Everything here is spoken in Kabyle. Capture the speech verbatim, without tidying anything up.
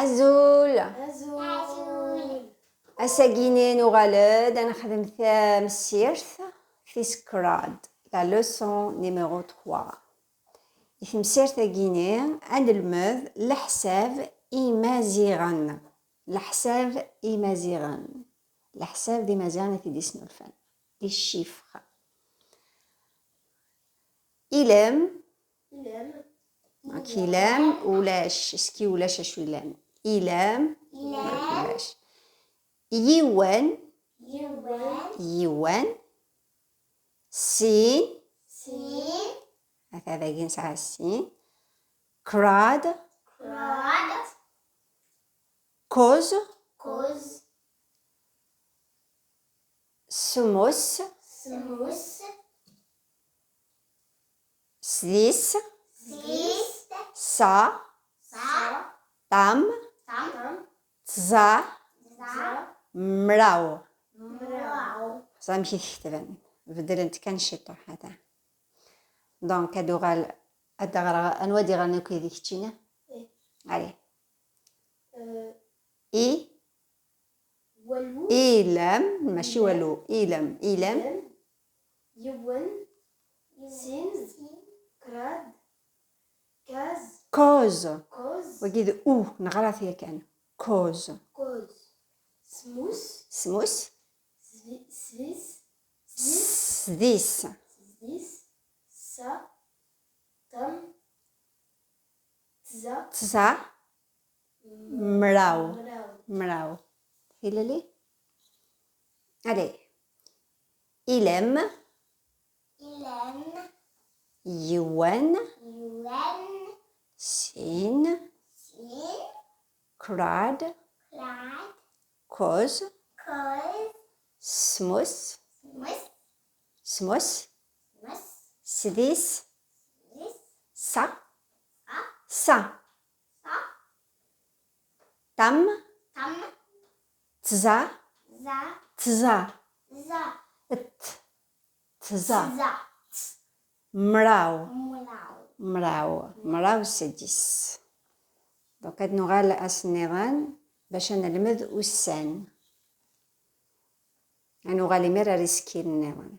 Azul. Azul. Ass-agi-nni nuɣal-d ad nexdem tamsirt tis kraḍ, la leçon numéro trois. Di temsirt-agi-nni ad nelmed leḥsab imaziɣen. Leḥsab imaziɣen. Leḥsab d imaziɣen i t-id-isnulfan. Les chiffres. Ilem. Ilem. Donc, ilem, ulac. Est-ce que ulac acu ilem? Ilem. Ilem. Ulac. Yiwen. Yiwen. Yiwen. Sin. Sin. Ata dagi nesɛa sin. Kraḍ. Kraḍ. Kuẓ. Kuẓ. Semmus. Semmus. Sḍis. Sḍis. Sa. Sa. Tam. Tam. Tẓa. Tẓa. Mraw. Mraw. Ẓer amek i t-ketben. Beddlent kan ciṭuḥ, ata. Donc, ad uɣal, ad d-ɣreɣ, anwa ad d-iɣren akk yid-i, keččini? Ih. Allez. Euh, I. Walu. Ilem, mačči walu. Ilem. Ilem. Ilem. Yiwen. Sin. Kraḍ. Kaz. Kuẓ. Kuẓ. Wagi d u, neɣra-t yakan. Kuẓ. Kuẓ. Semmus. Semmus. Sḍi-, sḍis. Sḍis. Sḍis. Sa. Tam. Tẓa. Tẓa. Mraw. Mraw. Mraw. Tilelli? Allez. Ilem. Ilem. Yiwen. Yiwen. Sin. Sin. Kraḍ. Kraḍ. Kuẓ. Kuẓ. Semmus. Semmus. Semmus. Semmus. Sḍis. Sḍis. Sa. Sa. Sa. Sa. Tam. Tam. Tẓa. Tẓa. Tẓa. Tẓa. T. Tẓa. Tẓa. Mraw. Mraw. Mraw. Mraw sḍis. Donc, ad nuɣal ass nniḍen bac ad nelmed ussan. Ad nuɣal imir ar isekkilen nniḍen.